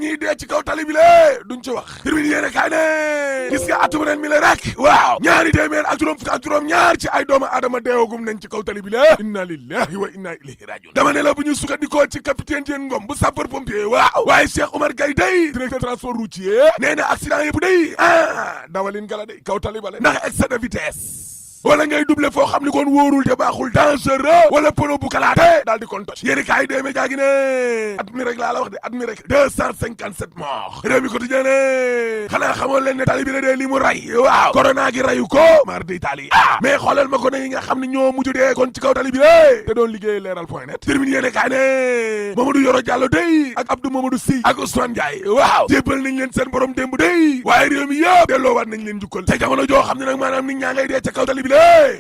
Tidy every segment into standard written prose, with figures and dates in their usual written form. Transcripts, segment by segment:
ñiy dee ci kaw tali bi lée duñ ci wax tribune yéene kaay ne gis nga atum ren mi la rek waaw ñaari téeméer ak juróom fukk ak juróom ñaar ci ay doomu aadama deewagum nañ ci kaw tali bi lée inna lillahi wa inna ilayhi rajiun dama ne la bu ñu sukkandikoo ci capitaine Diène Ngom bu sapeur pompier waaw waaye Cheikh Omar Gaye day directeur transport routier nee na accident yëpp day dawalin gala day kaw tali bale ndax excès de vitesse wala ngay doublé foo xam ni kon wóorul te baaxul dangereux wala pono bu kalaate daal di kon toj yéeni kaay dee média gi ne at mi rek laa la wax de at mi rek 257 morts réew mi quotidien ne xanaa xamoon leen ne tali bi la dee li mu ray waaw corona gi rayu ko mar di tali mais xoolal ma ko ne yi nga xam ne ñoo mujj dee kon ci kaw tali bi lé te doon liggéey leeral point net termine yéene kaay ne Mamadou Yoro Diallo day ak Abdou Mamadou Sy ak Ousmane Ndiaye waaw jébbal nañ leen seen borom démb day waaye réew mi yëpp delloowaat nañ leen jukkal te jamono joo xam ne nag maanaam nit ñaa ngay dee ca kaw tali bi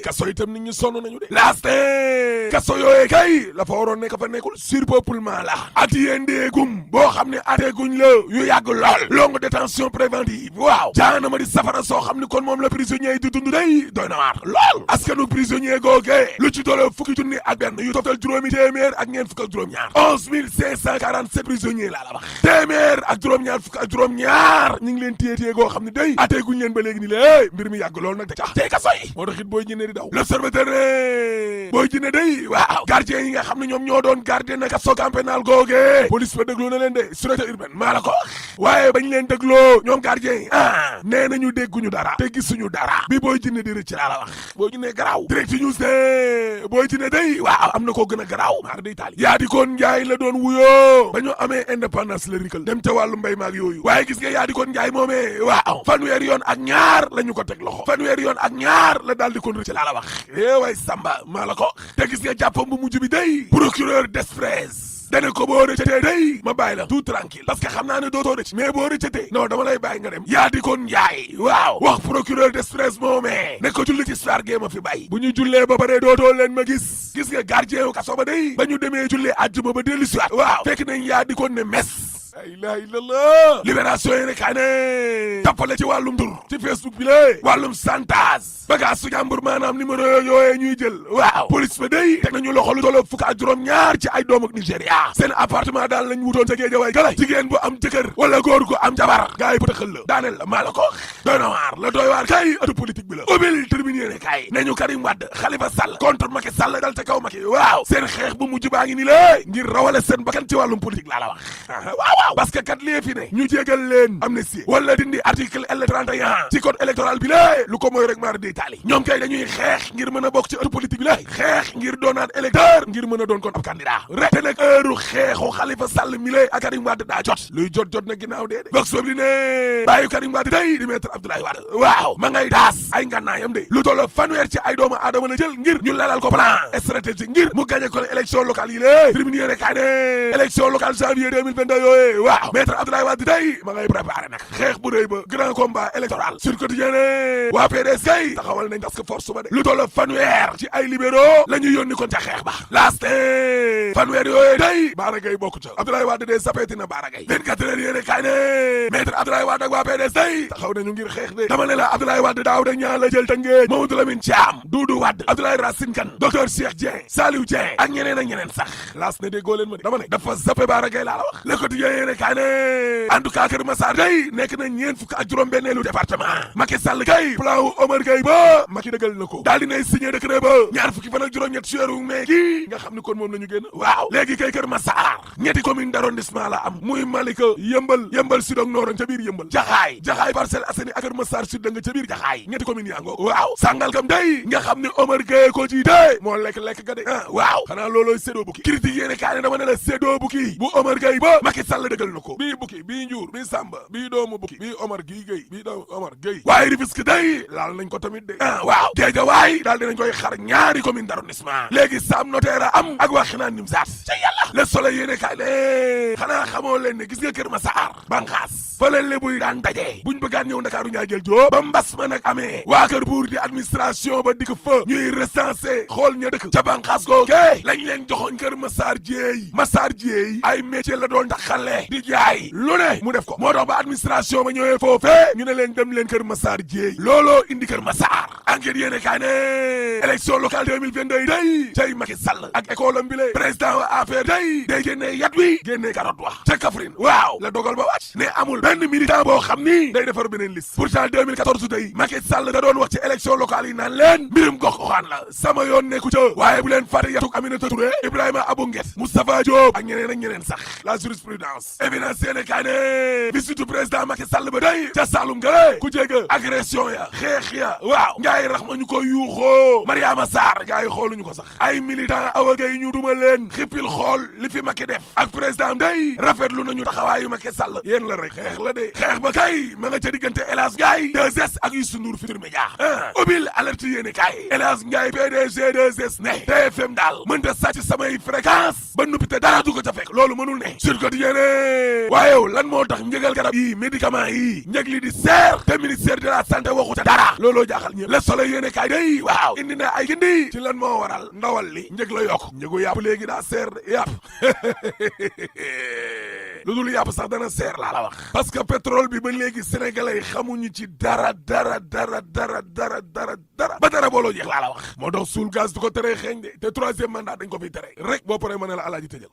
kaso itam nit ñi sonn nañu de laaste kaso yooyee kay la fa waroon nekk fa nekkul surpeuplement la at yéen déegum boo xam ne ateeguñ la yu yàgg lool longue détention préventive waaw jaanama di safara soo xam ne kon moom la prisonnier yi di dund day doy na waar lool askanu prisonnier googe lu ci doole fukki junni ak benn yu toftal juróomi téeméer ak ñeent fukk ak juróom-ñaar 11547 prisonniers laa la wax téeméer ak juróom-ñaar fukk ak juróom-ñaar ñu ngi leen téye goo xam ne day ateeguñ leen ba léegi ni lée mbir mi yàgg lool nag da cax tey kaso yi moo tax it booy jinne di daw l'observateur ne booy jinne day waaw gardien yi nga xam ne ñoom ñoo doon garder na kaso camp pénal googe police ba dégloo na leen de sûreté urbaine maa la ko waaye bañ leen dégloo ñoom gardien yi nee nañu dégguñu dara te gisuñu dara bi booy jinne di rëcc laa la wax booy jinne garaaw direct news ne booy jinne day waaw am na koo gën a garaaw maar day taali yaa di koon njaay la doon wuyoo ba ñu amee indépendance la rikal dem ca wàllu mbay maag yooyu waaye gis nga yaa di koon njaay moomee waaw fanweeri yoon ak ñaar la ñu ko teg loxo fanweeri yoon ak ñaar la daal di kon rëcc laa la wax way Samba maa la ko te gis nga jàppam bu mujj bi day procureur d'Express dane ko boo rëccatee day ma bàyyi la tout tranquille parce que xam naa ne dootoo rëcc mais boo rëccatee non dama lay bàyyi nga dem yaa di kon njaay waaw wax procureur d'Express moomee ne ko julli ci soir gee ma fi bàyyi bu ñu jullee ba pare dootoo leen ma gis nga gardien wu kaso ba day ba ñu demee jullee àjjuma ba dellu si waat waaw fekk nañ yaa di kon ne mes la ilaha illallah libération yi ne kaa ne tappale ci wàllum tur ci Facebook bi la wàllum santage bagage su jàmbur maanaam numéro yooyee ñuy jël waaw police ba day teg nañu loxo lu tolloo fukk ak juróom-ñaar ci ay doomu Nigéria seen appartement daal lañ wutoon ca Géejawaay galay jigéen bu am jëkkër wala góor gu am jabar gaa yi pëtaxal la daaneel la maa la ko doy na waar la doy waar kay atu politique bi la ubbil tribune yéene kay nañu Karim Wade Khalifa Sall contre Macky Sall dal ca kaw Macky waaw seen xeex bu mujj baa ngi ni la ngir rawale seen bakkan ci wàllum politique laa la wax waaw parce que kat lii fi ne ñu jégal leen amnistie wala dindi article L31 ci code électoral bi la lu ko mooy rek maar di taali ñoom kay dañuy xeex ngir mën a bokk ci ëttu politique bi la xeex ngir doonaat électeur ngir mën a doon kon ab candidat rek te nag heure xeexu Khalifa Sall mi lay ak Karim Wade daa jot luy jot na ginnaaw dee de box boobu li ne bàyyi Karim Wade day di maître Abdoulaye Wade waaw ma ngay daas ay ngànnaayam de lu toll fanweer ci ay doomu aadama la jël ngir ñu lalal ko plan stratégique ngir mu gagné ko élection locale yi lée tribune yéene kaay ne élection locale janvier 2022 yooyu waaw maître Abdoulaye Wade day ma ngay préparé nag xeex bu rëy ba grand combat électoral sur quotidien ne waa PDS kay taxawal nañ task force ba de lu toll fanweer ci ay libéraux la ñu yónni kon ca xeex ba last fanweer yooyu day Bara Gaye bokku ca Abdoulaye Wade de sapeti na Bara Gaye 24 heures yéene kaay ne maître Abdoulaye Wade ak waa PDS day taxaw nañu ngir xeex de dama ne la Abdoulaye Wade daaw da ñaa la jël Tëngéej Mamadou Lamine Thiam Doudou Wade Abdoulaye Racine Kane docteur Cheikh Dieng Saliou Dieng ak ñeneen sax laas ne déggoo leen ma de dama ne dafa zappé Bara Gaye laa la wax le quotidien yéene kaay ne en tout cas Kër Massar day nekk na ñeen fukk ak juróom-benneelu département Macky Sall kay plan wu Omar Gueye ba Macky dëggal na ko daal dinay signé décret ba ñaar fukki fan ak juróom-ñett ci weeru mai gi nga xam ni kon moom la ñu génn waaw léegi kay Kër Massar ñetti commune d'arrondissement la am muy Malika yëmbal sud ak nord ca biir yëmbal jaxaay Parcelles Assainies ak Kër Massar sud nga ca biir jaxaay ñetti commune yaa ngo waaw Sangalkam day nga xam ni Omar Gueye ko jiite moo lekk ga de waaw xanaa loolooy séddoo bukki critique yéene kaay ne dama ne la séddoo bukki bu Omar Gueye ba Macky Sall dëggal na ko bii bukki bii njuur bii Samba bii doomu bukki bii Omar Gueye bii doomu Omar Gueye waaye Rufisque day laal nañ ko tamit de waaw Guédiawaye daal dinañ koy xar ñaari commune d'arrondissement léegi Sam Notaire am ak waa Xinaan Nimzaat ca yàlla Le Soleil yéene kaay ne xanaa xamoo leen ne gis nga Kër Massar banxaas fa leen lébuy daan daje buñ bëggaan ñëw Ndakaaru ñaa jël joo ba mbas ma nag amee waa kër buur di administration ba dikk fa ñuy recensé xool ña dëkk ca banxaas googe lañ leen joxoñ Kër Massar Dieye ay métier la doon taxale di jaay lu ne mu def ko moo tax ba administration ba ñëwee foofee ñu ne leen dem leen Kër Massar Dieye looloo indi Kër Massar enquête yéene kaay ne élection locale 2022 yi day cay Macky Sall ak école am bi le président wa APR day génnee yat wi génnee carotte wax ca Kaffrine waaw la dogal ba wàcc ne amul benn militant boo xam ni day defar beneen liste pourtant 2014 day Macky Sall da doon wax ci élection locale yi naan leen mbirum gox goxaan la sama yoon nekku ca waaye bu leen fàtte yatuk Aminata Touré Ibrahima Abou Nguet Moustapha Diop ak ñeneen ak ñeneen sax la jurisprudence évidence yéene kaay ne visitu président Macky Sall ba day ca Saloum gale ku jégga agression ya xeex ya waaw ngaay rax ma ñu ko yuuxoo Mariama Sarr ngaay xooluñu ko sax ay militant awagay yi ñu duma leen xippil xool li fi Macky def ak président day rafetlu nañu taxawaayu Macky Sall yéen la rek xeex la de xeex ba kay ma nga ca diggante El Hadj Ndiaye 2S ak Youssou Ndour Futurs Médias ubil alerte yéene kaay El Hadj Ndiaye PDG 2S ne TFM daal mënta sàcc samay fréquence ba nuppi te dara du ko ca fekk loolu mënul ne sur quotidien ne waaye lan moo tax njëgal garab yi médicament yi njëg li di seer te ministère de la santé waxu ca dara looloo jaaxal ñëpp Le Soleil yéene kaay day waaw indi na ay gindi ci lan moo waral ndawal li njëg la yokk njëgu yàpp léegi daa seer yàpp lu dul yàpp sax dana seer laa la wax parce que pétrole bi ba léegi sénégalais xamuñu ci dara ba dara booloo jeex laa la wax moo tax suul gaz du ko teree xeeñ de te troisième mandat dañ ko fiy tere rek boo paree mën a la alaaji tëjal